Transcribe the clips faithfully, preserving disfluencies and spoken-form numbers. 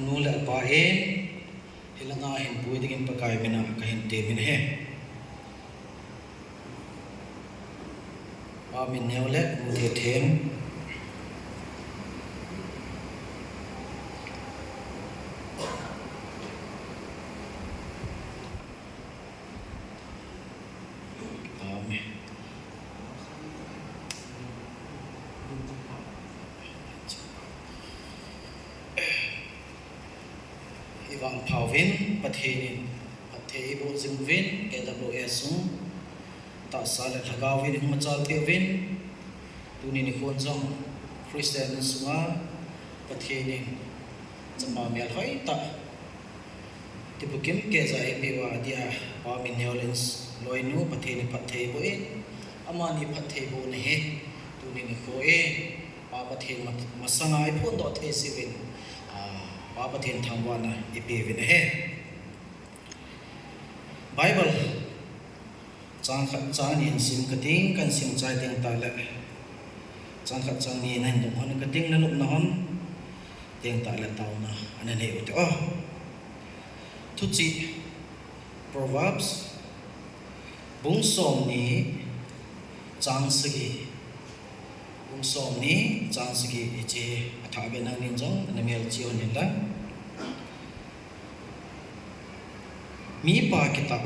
Nu le pa in, hilanga hin pui dingin Pakai mina kahin temin ahi. Pa Minneo le Nu Thethem. Amen. Ivangphauvin, Pathen in phatthei eiboh jing uvin, K W A sung tahsa le lhagao vin ihung machal peh uvin, tuni nikhon jong Christian insunga Pathen in chapa melhoi tah, tibukim keija eipeuva dia, Pa Minneo le loinu Pathen in phatthei boh in, amani phatthei bohna hi tuni nikho in Pa Pathen ma-, masanga iphondoh thei seuvin, ah, Pa Pathen thangvahna ipeuvin ahi. Bible chang khat chang ni hin sim kating, kahin sim chai teng tahle, chang khat chang ni nahin dong hon kating, nanopna hon teng tahle taona ana nei ute o. Thuchih, Proverbs bung somni chang sagi, bung somni chang sagi, hiche athah beh nangnin jong namelchih hon inlang. Mipa kitah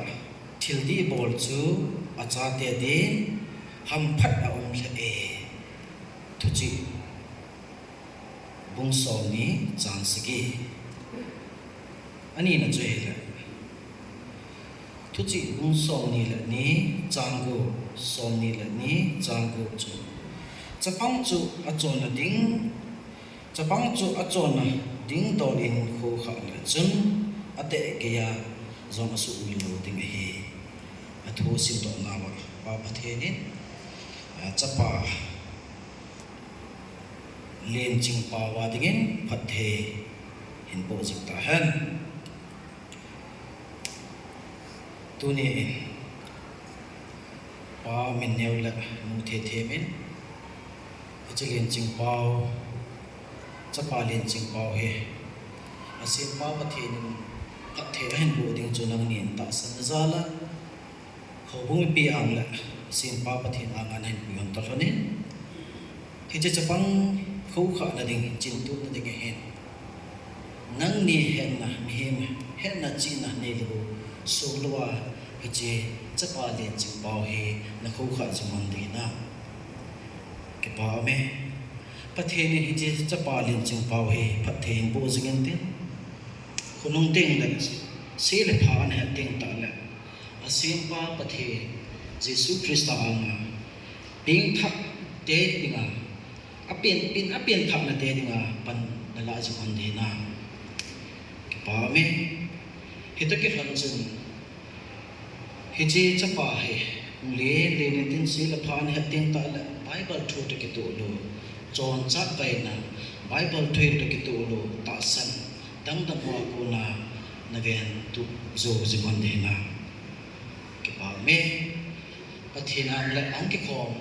thil dih bol chu achate din hamphat aum lheh e. Thuchih bung somni chang sagi. Anina chu ahile, Thuchih bung somni le ni chang gup, somni le ni chang gup chu, chapang chu achonna ding, chapang chu achonna ding dol in khokhah le chun ateh geiya jong asuhmil lou ding ahi. Athu simdoh nauva Pa Pathen in, a, chapa Lenchingpao a dingin phatthei hin boh jing tahen. Tuni in Pa Minneo le Nu Thethem in hiche Lenchingpao, chapa Lenchingpao hi asempa Pathen in phatthei ahin boh ding chu nangnin tahsanna jal a houbung mipi ang le asempa Pathen anga nahin pui hon toh lhonin, hiche chapang khokhahna ding, chintupna ding ahin, nangni hetna, mihem hetna chihna neilou, songlouva hiche chapa Lenchingpao hi nakhokhah jing hon ding hinam? Kipa aume. Pathen in hiche chapa Lenchingpao hi phatthei in boh jing intin, khonung tengle se le pha ana het teng tahle, asempa Pathen Jesu Christa anga pengthah te dinga, apen, pen, apenthahna te dinga pan nalah jing hon ding hinam? Kipa aume. Hitoh kilhon chun hiche chapa hi hung len len intin, se le pha ana het teng tahle Bible thu toh kitoh lou, chonchat vaina, Bible thu toh kitoh lou, tahsan dangdang hoa kona naventup jou jing hon ding hinam? Kipa aume. Pathen ang le ahung kikhom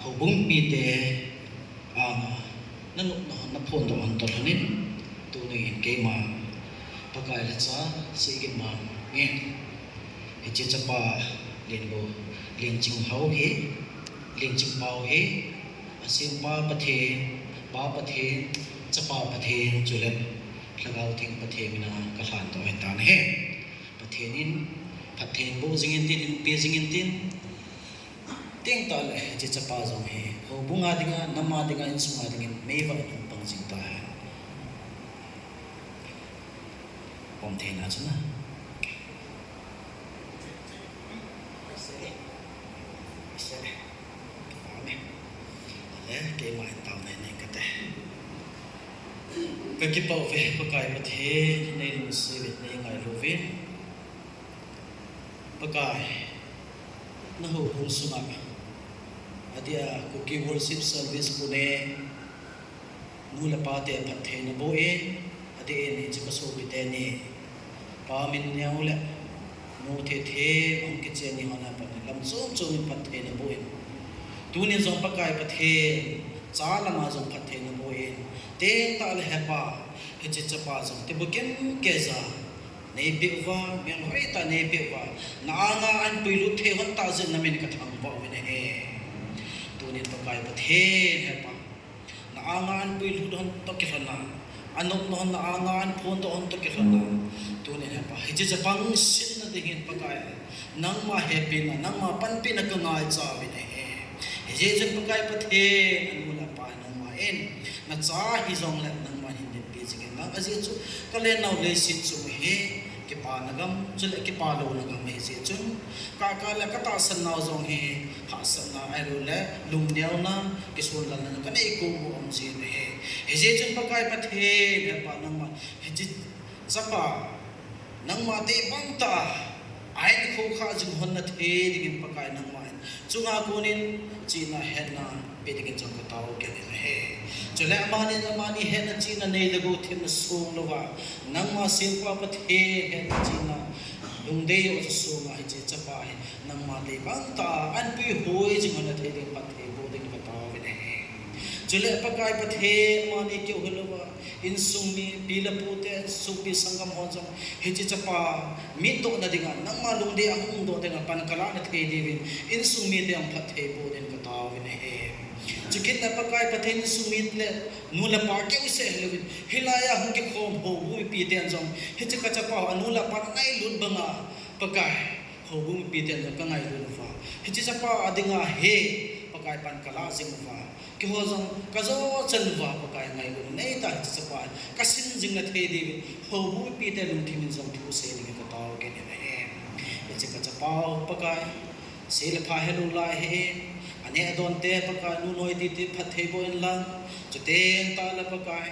houbung mipite anga nanopna hon naphondoh hon toh lhonin, tunin keima Pakai lhacha Sehgin Mang in hiche chapa Lenlou, Lenching hou hi, Lenchingpao hi asempa Pathen, Pa Pathen, Chapa Pathen chule Lhagao Theng Pathen mina kalhandoh ahitan ahi. Pathen in phatthei boh jing intin, eipe jing intin, teng tahle hiche chapa jong hi houbung a dinga, nam a dinga, insung a dingin meivah in hung pang jing tahen. Pom theina chun a. Amen. Ale, keima hin taona nei kate. Kakipah uve Pakai Pathen, neilungset uvin, neingailu uvin. Pakai, nahoubung sunga, adia Kuki Worship Service Pune, nu le pate phatthei naboh in, adeh in hiche kasopi teni, Pa Minneo le Nu Thethem, ahung kichen ni hon a pat in lam chom chom in phatthei naboh in. Tunin jong Pakai Pathen, cha lama jong phatthei naboh in. Teng tahle hepa, Hiche chapa jong tibukim keija neipeh uva, mel hoitah neipeh uva, na anga ahin puilut thei hon tah jeh in namin kathangvah uvin ahi. Tunin Pakai Pathen hepa, na anga ahin puilut hon toh kilhona, anopna hon na anga ahin phondoh hon toh kilhona, tunin hepa, hiche chapang sinna dingin Pakai, nangma hepina, nangma panpina kangaicha uvin ahi. Hijeh chun Pakai Pathen, anu le apa nangma in, nacha hijongle nangma hin dinpi jing in lang, ajeh chu kalen nau leiset chung hi kipana gam, chule kipalouna gam ahijeh chun, kakah le katahsan nau jong hi hahsatna ahilou le lungneona, kisonlalna kanei koumu um jin ahi. Hijeh chun Pakai Pathen hepa, nangma hiche chapa nangma tebang tah a ahin khoukhah jing hon nathei dingin Pakai nangma in chunga konin chihna hetna pe dingin jong katao kit in ahi. Chule amani, amani hetna chihna nei le gou themna song louva, nangma Sempa Pathen hetna chihna lungdei joh chu songa hiche chapa hi nangma tebang tah a ahin puihoi jing hon nathei dingin phatthei boh dingin katao uvin ahi. Chule Pakai Pathen, amani keu hilouva, insung mi, pi le pute, sopi sanggam ho jong hiche chapa mitdohna dinga, nangma lungdei a hung umdoh dinga pan kalahna thei diuvin, insung mite jong phatthei boh dingin katao uvin ahi. Chukit le Pakai Pathen, insung mi le nu le pa keu seh hilouvin, hilai a hung kikhom houbung mipiten jong hiche kachapa anu le apa ngailut banga, Pakai, houbung mipiten jong kangailut uva, hiche chapa dinga hi Pakai pan kalah jing uva, keiho jong kajo chan uva Pakai, ngailutna neitah hiche chapa kasin jing nathei diuvin, houbung mipite lungthim in jong thusei dingin katao kit in ahi. Hiche kachapa u Pakai, se le pha helou lai ahin, aneh adonte Pakai, nu noi titi phatthei boh in lang, chuteng tahle Pakai,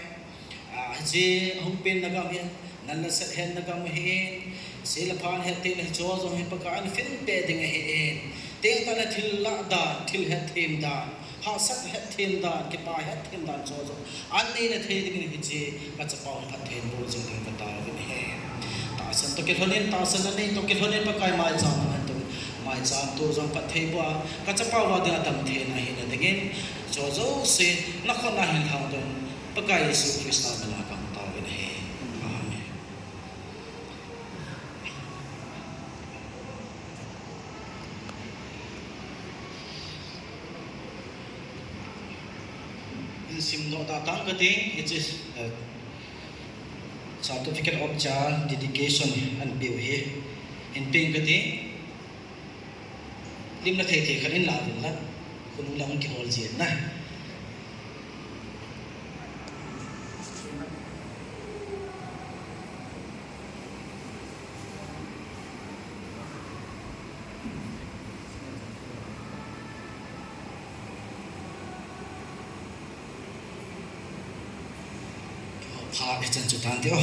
a, hiche ahung penna gam hi, nal le sat hetna gam ahin, se le pha ahet tengle hicheho jong hi Pakai ahin peh ding ahin, tengtah le thil lah dan, thil hetthem dan, hahsat hetthem dan, kipa hetthem dan chu jong anei nathei dingin hiche kachapa u phatthei boh jing dingin katao uvin ahi. Tahsan toh kilhonin, tahsan anei toh kilhonin Pakai maicham ahin toh, maicham toh jong phatthei boh a, kachapa uva dinga damtheina ahina dingin, chu jouse nakhut a hin lhangdoh in, Pakai Jesu Christa mina kahung tao uvin ahi. Amen. Hin simdoh tah tang kate, hiche, eh, Certificate of Child Dedication anpeu hi hin peng kate. Lim la thei thei khat in la uvin lang, khonung la hung kihol jin na. Pha hichan chu tante o.